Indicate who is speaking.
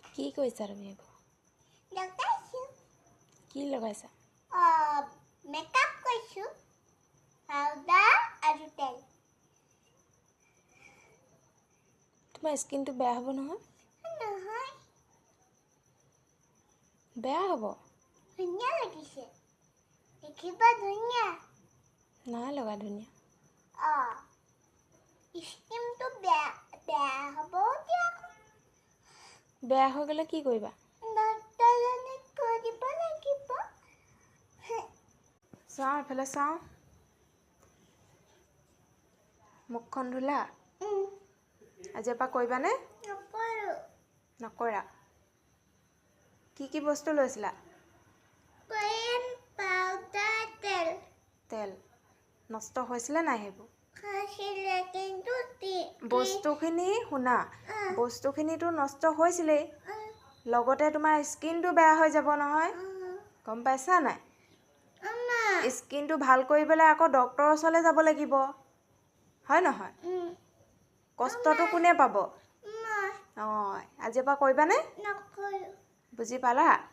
Speaker 1: কি কৰিছা তুমি এইবোৰ?
Speaker 2: লগাইছোঁ।
Speaker 1: কি লগাইছা?
Speaker 2: মেকআপ কৰিছোঁ, পাউডাৰ আৰু তেল।
Speaker 1: তোমাৰ স্কিনটো বেয়া হ'ব নহয়।
Speaker 2: নহয়।
Speaker 1: বেয়া হ'ব।
Speaker 2: ধুনীয়া লাগিছে দেখিব, ধুনীয়া।
Speaker 1: নাই লগা ধুনীয়া।
Speaker 2: অঁ, স্কিনটো বেয়া বেয়া হ'ব দিয়া।
Speaker 1: বেয়া হৈ গ'লে কি কৰিবা?
Speaker 2: ডাক্তৰজনীক কৈ দিব লাগিব।
Speaker 1: চাওঁ, এইফালে চাওঁ। মুখখন ধুলা? আজিৰ পৰা কৰিবানে?
Speaker 2: নকৰোঁ।
Speaker 1: নকৰা? কি কি বস্তু লৈছিলা?
Speaker 2: ক্ৰীম, পাউডাৰ, তেল।
Speaker 1: তেল নষ্ট হৈছিলে নাই সেইবোৰ?
Speaker 2: হৈছিলে, কিন্তু
Speaker 1: বস্তুখিনি শুনা, বস্তুখিনিতো নষ্ট হৈছিলেই, লগতে তোমাৰ স্কিনটো বেয়া হৈ যাব নহয়, গম পাইছা নাই? স্কিনটো ভাল কৰিবলৈ আকৌ ডক্তৰৰ ওচৰলৈ যাব লাগিব, হয় নহয়? কষ্টটো কোনে পাব? অঁ, আজিৰ পৰা কৰিবানে?
Speaker 2: নকৰোঁ।
Speaker 1: বুজি পালা?